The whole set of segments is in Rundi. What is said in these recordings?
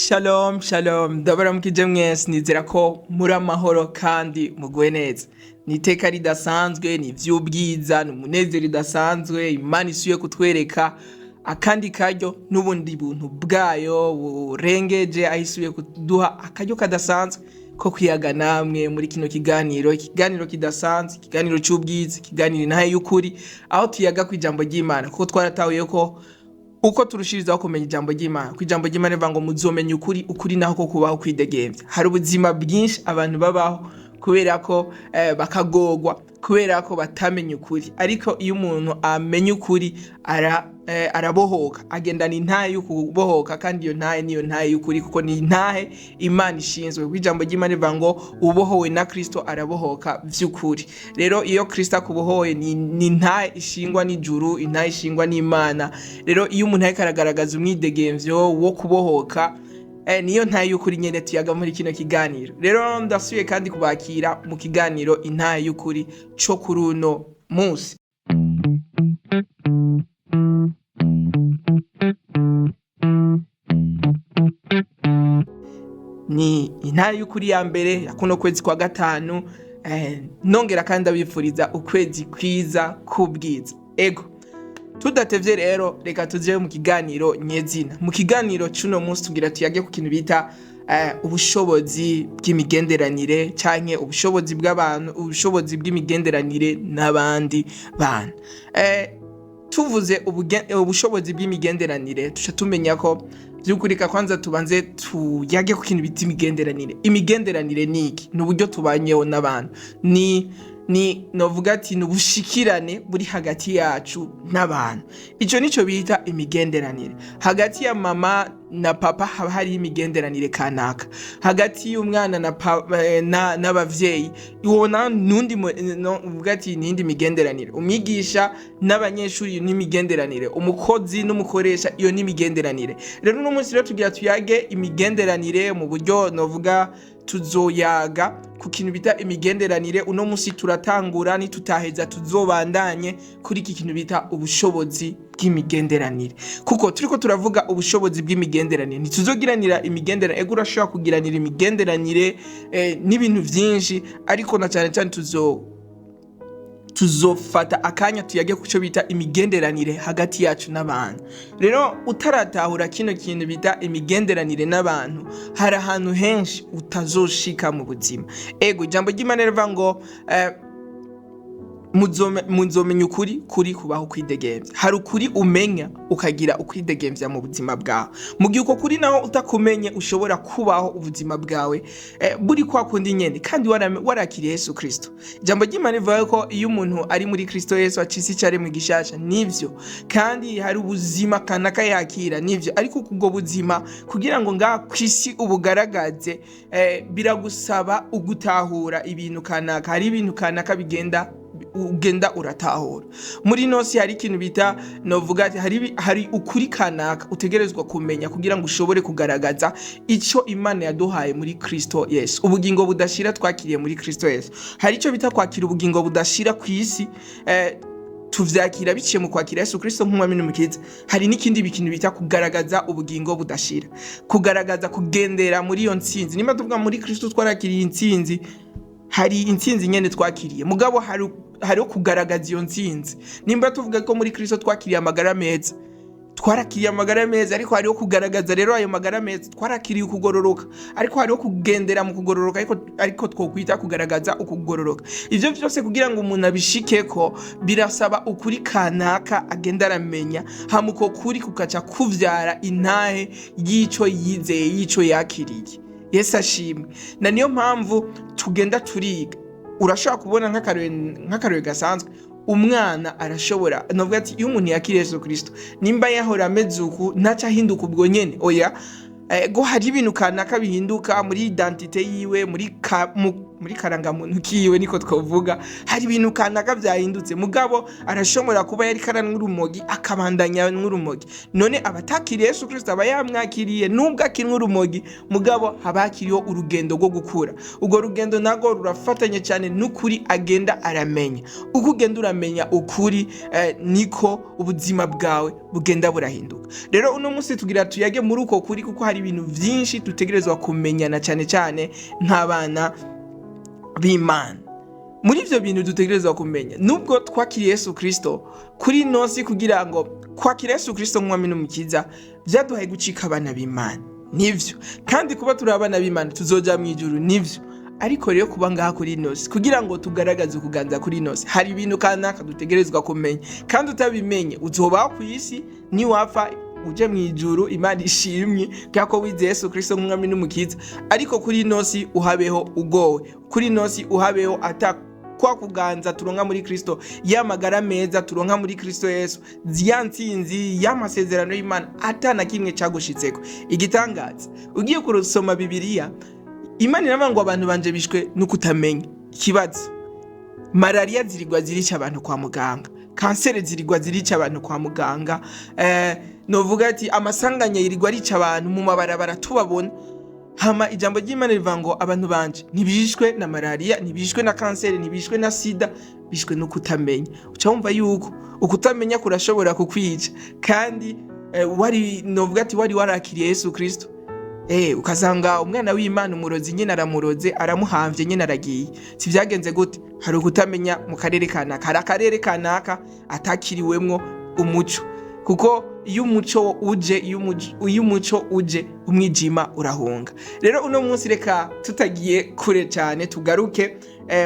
Shalom, shalom, ndabaramukije mwese. Nizera ko muri amahoro kandi muguwe neza. Ni iteka ridasanzwe, ni ivy'ubwiza, ni umunezero idasanzwe. Imana isuye kutwereka akandi karyo n'ubundi buntu bwayo burengeje, aho isubiye kuduha akaryo kadasanzwe ko kwiyaga namwe muri kino kiganiro, ikiganiro kidasanzwe, ikiganiro c'ubwiza, ikiganiro Intahe y'Ukuri, aho tuyaga ku ijambo ry'Imana, kuko twaratahuye ko uko turushirizaho kumenya ijambo ry'Imana, ko ijambo ry'Imana rivuga ngo muzomenya ukuri, ukuri naho ko kubaho kwidegemvya. Hari ubuzima bwinshi abantu babaho kubera ko bakagorwa kubera ko batamenya ukuri, ariko iyo umuntu amenya ukuri arabohoka, agendana intahe yo kubohoka, kandi iyo ntahe niyo ntahe y'ukuri, kuko ni intahe Imana ishinzwe, kuko ijambo ry'Imana rivuga ngo ubohowe na Kristo arabohoka vy'ukuri. Rero iyo Kristo akubohoye ni intahe ishingwa n'ijuru, intahe ishingwa n'Imana. Rero iyo umuntu ariko aragaragaza umwidegemvyo wo kubohoka, niyo ntahe y'ukuri nyene tuyaga muri kino kiganiro. Rero ndasubiye kandi kubakira mu kiganiro Intahe y'Ukuri co kuri uno munsi. Ni Intahe y'Ukuri ya mbere ya kuno kwezi kwa gatanu, nongera kandi abifuriza ukwezi kwiza k'ubwiza. Ego, tudatevye rero, reka tuje mu kiganiro nyezina. Mu kiganiro c'uno munsi tugira tuyage ku kintu bita ubushobozi bw'imigenderanire, canke ubushobozi bw'abantu, ubushobozi bw'imigenderanire n'abandi bantu. Tuvuze ubushobozi bw'imigenderanire, tuca tumenya ko vy'ukuri ka kwanza tubanze tuyage ku kintu bita imigenderanire. Imigenderanire ni iki? Ni uburyo tubanyeho n'abantu, ni novuga ati ni ubushikirane buri hagati yacu n'abantu. Ico nico bita imigenderanire. Hagati ya mama na papa haba hariho imigenderanire kanaka, hagati y'umwana na n'abavyeyi ubona nundi no, uvuga ati nindi migenderanire, umwigisha n'abanyeshuri n'imigenderanire, umukozi n'umukoresha, iyo n'imigenderanire. Rero uno munsi rero tugira tuyage imigenderanire mu buryo novuga tuzoyaga ku kintu bita imigenderanire. Uno munsi turatangura, nitutaheza tuzobandanye kuri iki kintu bita ubushobozi bw'imigenderanire, kuko turiko turavuga ubushobozi bw'imigenderanire, ntituzogiranira imigenderanire. Ego, urashobora kugiranira imigenderanire n'ibintu vyinshi, ariko na cane cane tuzofata akanya tuyage ku cyo bita imigenderanire hagati yacu n'abantu. Rero utaratahura kino kintu bita imigenderanire n'abantu, hari ahantu henshi utazoshika mu buzima. Ego, ijambo ry'Imana rivuga ngo muzomenya ukuri, kuri kubaho kwidegemvya. Hari ukuri umenya ukagira ukwidegemvya mu buzima bwawe. Mu gihe uko kuri naho utakumenye, ushobora kubaho ubuzima bwawe buri kwa kundi nyene kandi warakiriye Yesu Kristo. Ijambo ry'Imana rivuga ko iyo umuntu ari muri Kristo Yesu acitse icaremwe gishasha, nivyo, kandi hari ubuzima kanaka yakira, nivyo, ariko ubwo buzima kugira ngo ngaha kw'isi ubugaragaze, biragusaba ugutahura ibintu kanaka. Hari ibintu kanaka bigenda ugenda uratahura muri nosi. Hari ikintu bita novuga ati hari ukuri kanaka utegerezwa kumenya kugira ngo ushobore kugaragaza ico Imana yaduhaye muri Kristo Yesu, ubugingo budashira twakiriye muri Kristo Yesu. Hari ico bita kwakira ubugingo budashira ku isi, tuvyakira biciye mu kwakira Yesu Kristo nk'umwami n'umukiza. Hari n'ikindi bikintu bita kugaragaza ubugingo budashira, kugaragaza kugendera muri iyo ntsinzi. Nimba tuvuga muri Kristo twarakiriye intsinzi, hari intsinzi nyene twakiriye, mugabo hariho kugaragaza iyo ntsinzi. Nimba tuvuga ko muri Kristo twakiriye amagara meza, twarakiriye amagara meza, ariko hariho kugaragaza rero ayo magara meza. Twarakiriye ukugororoka, ariko hariho kugendera mu kugororoka, ariko twokwita kugaragaza ukugororoka. Ivyo vyose kugira ngo umuntu abishikeko birasaba ukuri kanaka agenda aramenya, hama uko kuri kukaca kuvyara intahe y'ico yizeye, y'ico yakiriye. Yesu ashimwe. Na niyo mpamvu tugenda turiga. Urashobora kubona nk'akarorero gasanzwe, umwana arashobora novuga ati iyo umuntu yakiriye Yesu Kristo, nimba yahora ameze uku, ntaca ahinduka ubwo nyene, oya. Ego, hari ibintu kanaka bihinduka muri identité yiwe, muri ka, mu Muri karangamuntu kiwe niko twavuga, hari ibintu kanaka vyahindutse, mugabo arashobora kuba yari karanywa urumogi akabandanya n'urumogi. None abatakiriye Yesu Kristo, aba yamwakiriye nubwo akinywa urumogi, mugabo haba hakiriho urugendo rwo gukura. Urwo rugendo narwo rurafatanye cyane n'ukuri agenda aramenya. Uko ugenda uramenya ukuri, niko ubuzima bwawe bugenda burahinduka. Rero uno munsi tugira tuyage muri uko kuri, kuko hari ibintu vyinshi dutegerezwa kumenyana, cyane cyane nk'abana b'Imana. Muri ivyo bintu dutegerezwa kumenya, nubwo twakiriye Yesu Kristo kuri nosi, kugira ngo kwakira Yesu Kristo nk'umwami n'umukiza vyaduhaye gucika abana b'Imana, nivyo. Kandi kuba turi abana b'Imana tuzoja mu ijuru, nivyo. Ariko rero kuba ngaha kuri nosi, kugira ngo tugaragaze ukuganza kuri nosi, hari ibintu kanaka dutegerezwa kumenya, kandi utabimenye uzobaho ku isi, niwapfa uje mu ijuru, Imana ishimwe kubera ko wizeye Yesu Kristo nk'umwami n'umukiza, ariko kuri nosi uhabeho ugowe, kuri nosi uhabeho ata kwa kuganza turonka muri Kristo, y'amagara meza turonka muri Kristo Yesu, ya ntsinzi y'amasezerano y'Imana, ata na kimwe cagushitseko. Igitangaza, ugiye kurusoma Bibiliya, Imana iravuga ngo abantu banje bishwe no kutamenya. Ikibazo, malariya zirigwa zirica abantu kwa muganga, kanseri zirigwa zirica abantu kwa muganga, novuga ati amasanganya yirirwa arica abantu mu mabarabara tubabona. Hama ijambo ry'Imana rivuga ngo abantu banje ntibishwe na malariya, ntibishwe na kanseri, ntibishwe na sida, bishwe no kutamenya. Uca wumva yuko ukutamenya kurashobora kukwica, kandi wari, novuga ati wari warakiriye Yesu Kristo, ukasanga umwana w'Imana umurozi nyine aramuroze, aramuhamvye nyine aragiye. Si vyagenze gute? Hari ukutamenya mu karere kanaka, hari akarere kanaka atakiriwemwo umuco, kuko iyo umuco uje, iyo umuco uje umwijima urahunga. Rero uno munsi reka tutagiye kure cyane tugaruke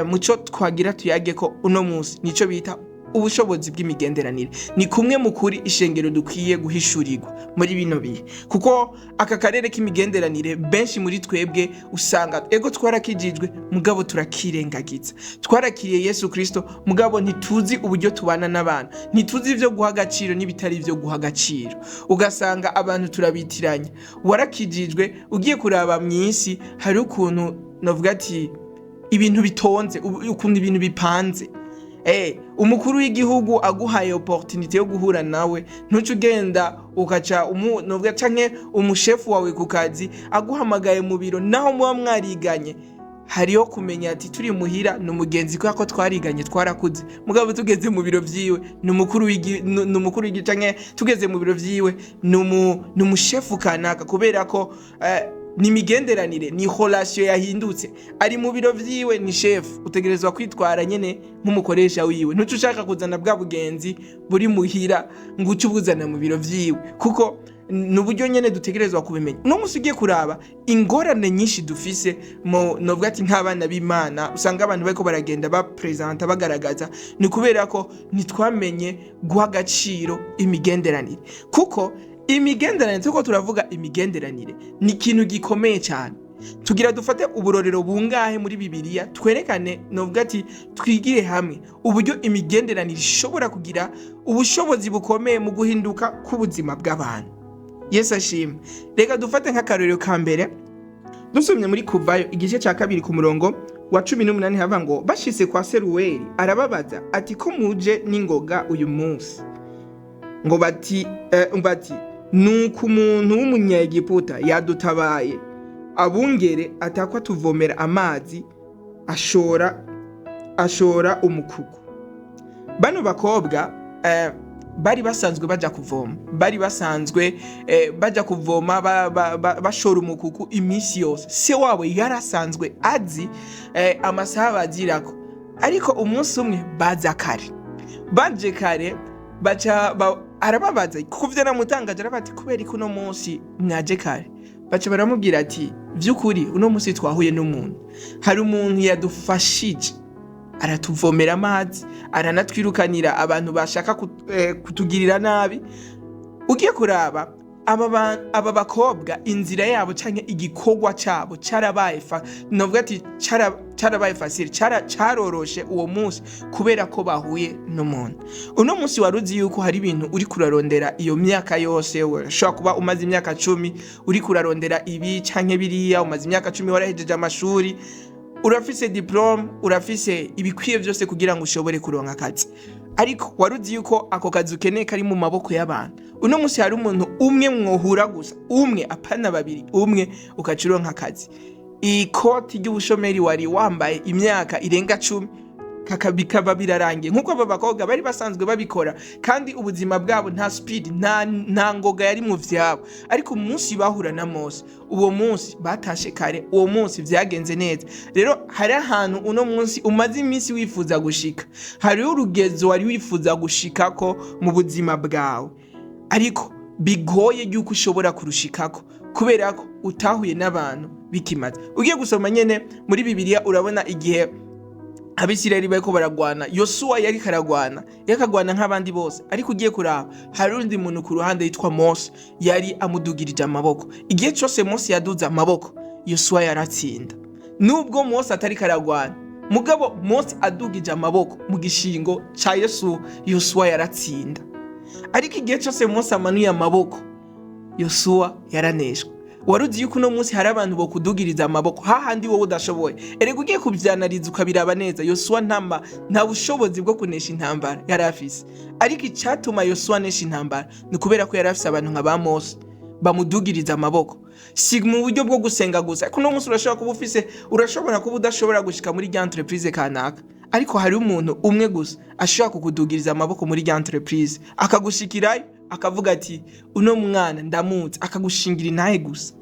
muco twagira tuyage ko uno munsi, nico bita ubushobozi bw'imigenderanire. Ni kumwe mu kuri ishengero dukwiye guhishurirwa muri bino bihe, kuko aka karere k'imigenderanire benshi muri twebwe usanga ego twarakijijwe, mugabo turakirengagiza. Twarakiriye Yesu Kristo, mugabo ntituzi uburyo tubana n'abantu, ntituzi ivyo guha agaciro n'ibitari ivyo guha agaciro, ugasanga abantu turabitiranya. Warakijijwe, ugiye kuraba mw'isi hari ukuntu navuga ati ibintu bitonze, ukuntu ibintu bipanze. Umukuru w'igihugu aguhaye opportunité yo guhura nawe, ntuce ugenda ukaca novuga, canke umushefu wawe ku kazi aguhamagaye mu biro, naho muba mwariganye, hariho kumenya ati turi muhira ni umugenzi kubera ko twariganye, twarakuze, mugabo tugeze mu biro vyiwe ni umukuru ni umukuru w'igi, canke tugeze mu biro vyiwe ni umushefu kanaka, kubera ko ni imigenderanire, ni relation yahindutse. Ari mu biro vyiwe ni chef, utegerezwa kwitwara nyene nk'umukoresha wiwe. Ntuce ushaka kuzana bwa bugenzi buri muhira ngo uce ubuzana mu biro vyiwe, kuko ni uburyo nyene dutegerezwa kubimenya. Uno munsi ugiye kuraba ingorane nyinshi dufise mu, novuga ati nk'abana b'Imana, usanga abantu bariko baragenda bapresenta bagaragaza, ni kubera ko ntitwamenye guha agaciro imigenderanire. Kuko imigenderanire, turiko turavuga imigenderanire, ni ikintu gikomeye cyane. Tugira dufate uburorero bungahe muri Bibiliya, twerekane, novuga ati twigire hamwe uburyo imigenderanire ishobora kugira ubushobozi bukomeye mu guhinduka k'ubuzima bw'abantu. Yesu ashimwe. Reka dufate nk'akarorero ka mbere, dusomye muri Kuvayo igice cya 2 ku murongo wa 18, hava ngo bashitse kwa Seruweli arababaza ati: "Ko muje n'ingoga uyu munsi?" Ngo bati: "Nuko umuntu w'Umunyaegiputa yadutabaye, abungere atakwa tuvomera amazi, ashora umukuku." Bano bakobwa bari basanzwe baja kuvoma, bari basanzwe baja kuvoma, bashora umukuku iminsi yose. Se wabo yarasanzwe azi amasaha bazirako, ariko umunsi umwe baza kare. Baje kare, baca arababaza, kuko vyaramutangaje, arabaza ati: "Kubera ko uno munsi mwaje kare?" Baca baramubwira ati: "Vy'ukuri uno munsi twahuye n'umuntu, hari umuntu yadufashije, aratuvomera amazi, aranatwirukanira abantu bashaka kutugirira nabi." Ugiye kuraba aba bakobwa, inzira yabo canke igikorwa cabo carabaye novuga ati carabaye facile, caroroshe uwo munsi kubera ko bahuye n'umuntu. Uno munsi wari uzi yuko hari ibintu uri kurarondera iyo myaka yose? Urashobora kuba umaze imyaka 10 uri kurarondera ibi canke biriya, umaze imyaka 10 warahejeje amashuri. Urafise diplôme, urafise ibikwiye byose kugira ngo ushobore kuronka akazi, ariko wari uzi yuko ako kazi ukeneye kari mu maboko y'abantu. Uno munsi hari umuntu umwe mwohura gusa, umwe, apana babiri, umwe, ukaca uronka akazi. Ikoti ry'ubushomeri wari wambaye imyaka irenga 10 bikaba birarangiye, nk'uko aba bakobwa bari basanzwe babikora, kandi ubuzima bwabo nta speed, nta ngoga yari mu vyabo. Ariko umunsi bahura na Mose, uwo munsi batashe kare, uwo munsi vyagenze neza. Rero hari ahantu uno munsi umaze iminsi wifuza gushika, hariho urugezo wari wifuza gushikako mu buzima bwawe, ariko bigoye yuko ushobora kurushikako kubera ko utahuye n'abantu bikimaze. Ugiye gusoma nyene muri Bibiliya, urabona igihe Abisirayeli bariko baragwana, Yosuwa yari karagwana, yakagwana nk'abandi bose, ariko ugiye kuraba hari undi muntu ku ruhande yitwa Mose yari amudugirije amaboko. Igihe cyose Mose yaduze amaboko, Yosuwa yaratsinda, nubwo Mose atari karagwana. Mugabo Mose adugije amaboko mu gishingo ca Yosuwa, Yosuwa yaratsinda. Ariko igihe cyose Mose amanuye amaboko, Yosuwa yaraneshwa. Wari uzi yuko uno munsi hari abantu bokudugiriza amaboko hahandi wowe udashoboye? Erega ugiye kubyanariza ukabiraba neza, Yosuwa nta bushobozi bwo kunesha intambara yari afise, ariko icyatuma Yosuwa anesha intambara ni kubera ko yari afise abantu nka ba Mose bamudugiriza amaboko. Si mu buryo bwo gusenga gusa, ariko uno munsi urashobora kuba ufise, urashobora kuba udashobora gushika muri rya entreprise kanaka, ariko hari umuntu umwe gusa ashobora kukudugiriza amaboko muri rya entreprise, akagushikirayo, akavuga ati: "Uno mwana ndamuzi", akagushingira intahe gusa.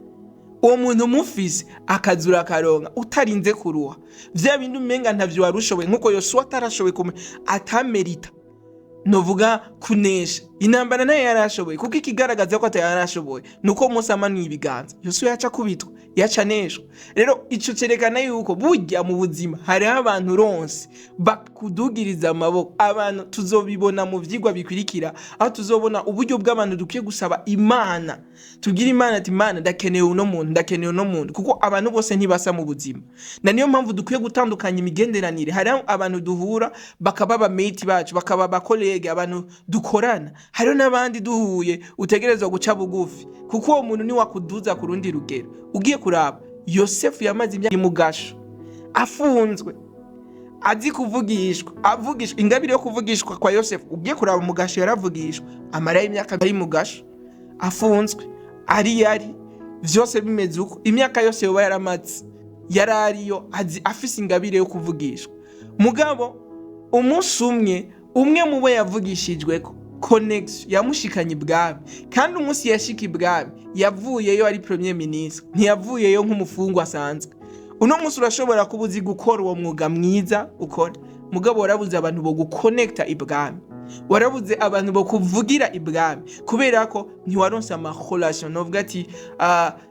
Uwo muntu mufise akazura akaronka utarinze kuruha vya bindi umenga ntavyo wari ushoboye, nkuko Yosuwa atarashoboye atamerita novuga kunesha intambara, nayo yari ashoboye, kuko ikigaragaza ko atari ashoboye nuko Mose amanuye ibiganza, Yosuwa yaca akubitwa, yaca aneshwa. Rero ico cerekana yuko burya mu buzima hariho abantu ronse bakudugiriza amaboko. Abantu tuzobibona mu vyigwa bikurikira, aho tuzobona uburyo bw'abantu dukwiye gusaba Imana, tubwire Imana ati: "Imana, ndakeneye uno muntu, ndakeneye uno muntu", kuko abantu bose ntibasa mu buzima. Na niyo mpamvu dukwiye gutandukanya imigenderanire. Hariho abantu duhura bakaba aba mate bacu, bakaba aba collègues, abantu dukorana. Hariho n'abandi duhuye utegerezwa guca bugufi, kuko uwo muntu ni wakuduza ku rundi rugero. Ugiye kuraba, Yosefu yamaze imyaka mu gasho afunzwe, azi kuvugishwa, avugishwa. Ingabire yo kuvugishwa kwa Yosefu, ugiye kuraba mu gasho yaravugishwa, amarayo imyaka ari mu gasho afunzwe, ari yari vyose bimeze uko, imyaka yose yoba yaramaze yari ariyo azi afise ingabire yo kuvugishwa. Mugabo umunsi umwe, umwe mu bo yavugishijweko, connection yamushikanye ibwami, kandi umunsi yashika ibwami yavuyeyo ari premier ministre, ntiyavuyeyo nk'umufungwa asanzwe. Uno munsi urashobora kuba uzi gukora uwo mwuga mwiza ukora, mugabo warabuze abantu bo gukonekta ibwami, warabuze abantu bo kuvugira ibwami, kubera ko ntiwaronse ama relation, novuga ati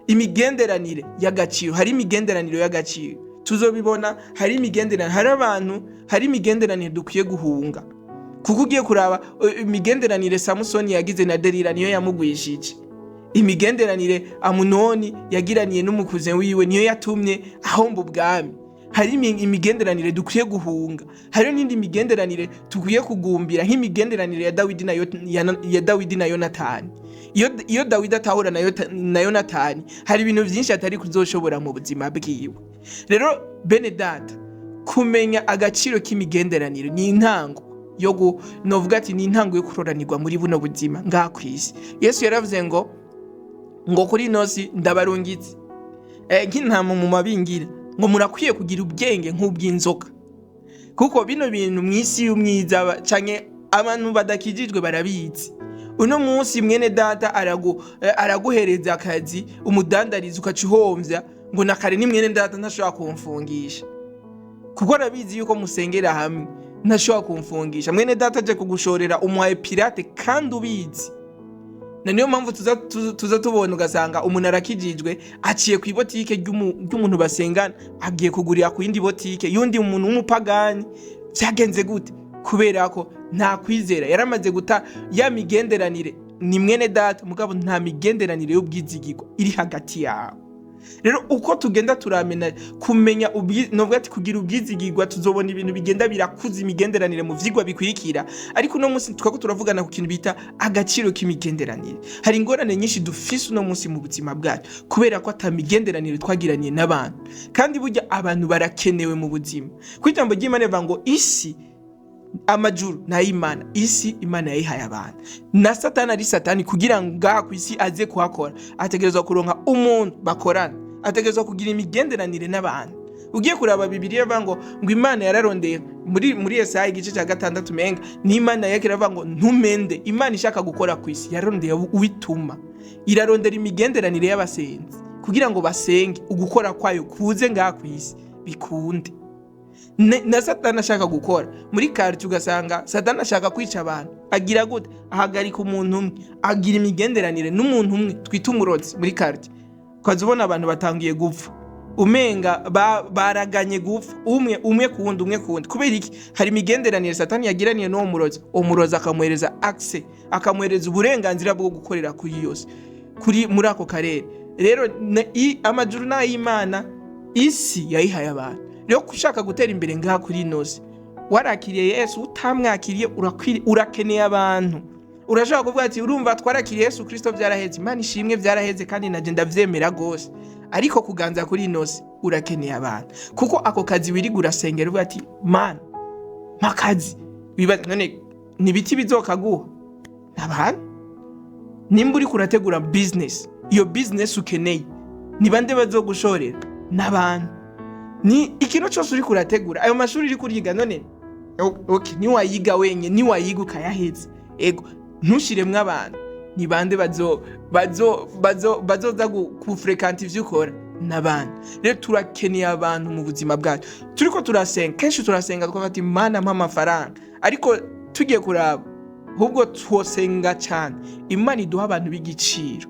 imigenderanire y'agaciro. Hari imigenderanire y'agaciro, tuzobibona. Hari imigenderanire, hari abantu, hari imigenderanire dukwiye guhunga, kuko ugiye kuraba imigenderanire Samusoni yagize na Delila niyo yamugwishije. Imigenderanire Amunoni yagiraniye n'umukuze wiwe niyo yatumye ahomba ubwami. Hari imigenderanire dukwiye guhunga, hariho n'indi migenderanire dukwiye kugumbira, nk'imigenderanire ya Dawidi na Yonatani. Iyo Dawidi atahura na Yonatani, hari ibintu byinshi atari kuzoshobora mu buzima bwiwe. Rero bene data, kumenya agaciro k'imigenderanire ni intango yo novuga ati ni intango yo kuroranirwa muri buno buzima ngaha kw'isi. Yesu yaravuze ngo kuri ino si ndabarungitse nk'intama mu mabingira, ngo murakwiye kugira ubwenge nk'ubw'inzoka, kuko bino bintu mu isi y'umwiza canke abantu badakijijwe barabizi. Uno munsi mwene data araguhereza akazi, umudandariza, ukaca uhomvya ngo na kare ni mwene data, ntashobora kumfungisha kuko arabizi yuko musengera hamwe, ntashobora kumfungisha. Mwene data aje kugushorera, umuhaye pirate kandi ubizi. Na niyo mpamvu tuza tubona ugasanga umuntu arakijijwe, aciye ku ibotike ry'umuntu basengana, agiye kugurira ku yindi botike y'undi muntu w'umupagani. Vyagenze gute? Kubera ko nta kwizera, yaramaze guta ya migenderanire. Ni mwene data, mugabo nta migenderanire y'ubwizigirwa iri hagati yawe. Rero uko tugenda turamena kumenya novuga ati kugira ubwizigirwa, tuzobona ibintu bigenda birakuza imigenderanire mu vyigwa bikurikira. Ariko uno munsi twako turavugana ku kintu bita agaciro k'imigenderanire. Hari ingorane nyinshi dufise uno munsi mu buzima bwacu kubera ko ata migenderanire twagiraniye n'abantu. Kandi burya abantu barakenewe mu buzima. Ku ijambo ry'Imana rivuga ngo isi, amajuru n'ay'Imana, isi Imana yayihaye abantu. Na Satani ari Satani, kugira ngo ngaha ku isi aze kuhakora, ategerezwa kuronka umuntu bakorana, ategerezwa kugira imigenderanire n'abantu. Ugiye kuraba Bibiliya ivuga ngo Imana yararondeye muri Yesaya igice cya 6 menga ni Imana yake iravuga ngo ntumende. Imana ishaka gukora ku isi yararondeye uwituma, irarondera imigenderanire y'abasenzi kugira ngo basenge, ugukora kwayo kuze ngaha ku isi bikunde. Na Satani ashaka gukora muri quartier, ugasanga Satani ashaka kwica abantu, agira gute? Ahagarika umuntu umwe, agira imigenderanire n'umuntu umwe twita umurozi muri quartier, ukaza ubona abantu batangiye gupfa, umenga baraganye gupfa, umwe umwe kuwundi, umwe kuwundi. Kubera iki? Hari imigenderanire Satani yagiraniye n'uwo murozi. Uwo murozi akamuhereza accès, akamuhereza uburenganzira bwo gukorera kuri yose kuri muri ako karere. Rero amajuru n'ay'Imana, isi yayihaye abantu. Rero ushaka gutera imbere ngaha kuri ino si, warakiriye Yesu, utamwakiriye, urakeneye abantu. Urashobora kuvuga ati urumva twarakiriye Yesu Kristo, byaraheze, Imana ishimwe, byaraheze, kandi naje ndavyemera gose. Ariko kuganza kuri ino si urakeneye abantu, kuko ako kazi wiriga urasengera uvuga ati Mana makazi, wibaza none ni ibiti bizokaguha? Abantu. Nimba uriko urategura business, iyo business ukeneye, ni bande bazogushorera? N'abantu. Ni ikintu cyose uriko urategura, ayo mashuri uriko uriga none, okay, niwayiga wenye, niwayiga ukayaheza, ego ntushiremwo abantu, ni bande bazoza kufréquenta ivyo ukora? N'abantu. Rero turakeneye abantu mu buzima bwacu. Turiko turasenga, kenshi turasenga twafata Imana mpa amafaranga, ariko tugiye kuraba ahubwo twosenga cyane Imana iduha abantu b'igiciro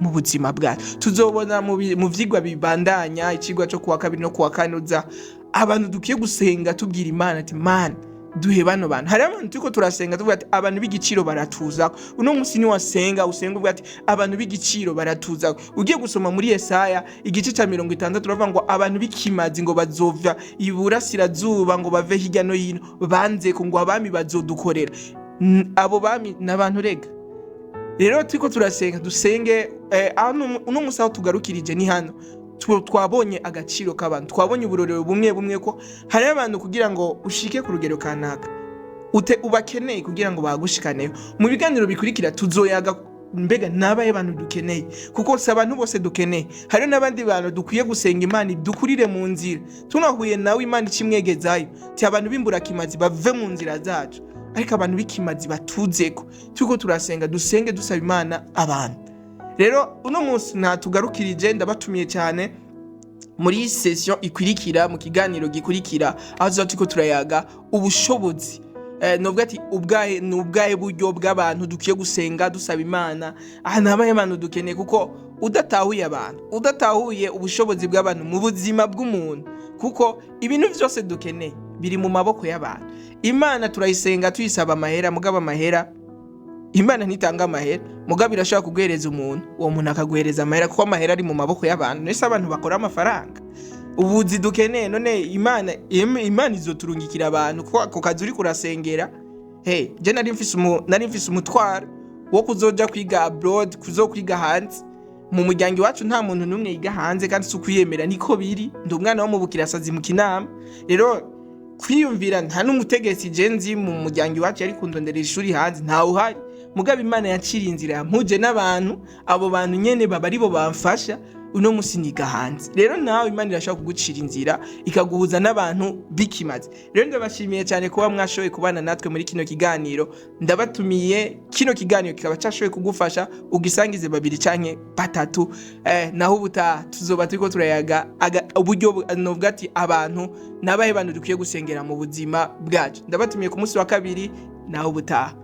mu buzima bwacu. Tuzobona mu vyigwa bibandanya, icigwa cyo kuwa kabiri no kuwa kane uza, abantu dukwiye gusenga tubwira Imana ati Mana duhe bano bantu. Hari abantu turiko turasenga tuvuga ati abantu b'igiciro baratuzako. Uno munsi niwasenga, usenga uvuga ati abantu b'igiciro baratuzako. Ugiye gusoma muri Yesaya igice cya 60, uravuga ngo abantu b'ikimazi ngo bazova iburasirazuba, ngo bave hirya no hino, banze ko ngo abami bazodukorera. Abo bami ni abantu rega. Rero turiko turasenga, dusenge uno munsi aho tugarukirije ni hano. Twabonye agaciro k'abantu, twabonye uburorero bumwe bumwe ko hariho abantu kugira ngo ushike ku rugero kanaka ute ubakeneye kugira ngo bagushikaneho. Mu biganiro bikurikira tuzoyaga mbega nabaye abantu dukeneye, kuko si abantu bose dukeneye, hariho n'abandi bantu dukwiye gusenga Imana idukurire mu nzira. Tunahuye nawe, Imana icimwegezayo ti abantu b'imburakimazi bave mu nzira zacu, ariko abantu b'ikimazi batuzeko. Turiko turasenga, dusenge dusaba Imana abantu. Rero uno munsi ntatugarukirije. Ndabatumiye cyane muri session ikurikira, mu kiganiro gikurikira, aho tuzoba turiko turayaga ubushobozi, novuga ati ubwahe ni ubwahe buryo bw'abantu dukwiye gusenga dusaba Imana, aha ni abahe bantu dukeneye. Kuko udatahuye abantu, udatahuye ubushobozi bw'abantu mu buzima bw'umuntu, kuko ibintu byose dukeneye biri mu maboko y'abantu. Imana turayisenga tuyisaba amahera, mugabo amahera, Imana ntitanga amahera, mugabo irashobora kuguhereza umuntu, uwo muntu akaguhereza amahera, kuko amahera ari mu maboko y'abantu. Nese abantu bakora amafaranga? Ubuzi dukeneye, none Imana izoturungikira abantu, kuko ako kazi uriko urasengera. Hey, je nari mfise umutwaro wo kuzoja kwiga abroad, kuzokwiga hanze. Mu muryango iwacu nta muntu n'umwe yiga hanze, kandi si ukwiyemera, niko biri. Ndi umwana wo mu Bukirasazi mu Kinama. Rero kwiyumvira, nta n'umutegetsi je nzi mu muryango iwacu yari kundondera ishuri hanze, ntawe uhari. Mugabo Imana yaciriye inzira, yampuje n'abantu, abo bantu nyene baba aribo bamfasha, uno musi niga hanze. Rero nawe Imana irashobora kugucira inzira, ikaguhuza n'abantu bikimaze. Rero ndabashimiye cyane kuba mwashoboye kubana natwe muri kino kiganiro. Ndabatumiye, kino kiganiro kikaba cyashoboye kugufasha, ugisangize babiri canke batatu. Naho ubutaha tuzoba turiko turayaga uburyo novuga ati abantu nabahe bantu dukwiye gusengera mu buzima bwacu. Ndabatumiye ku munsi wa kabiri. Naho ubutaha.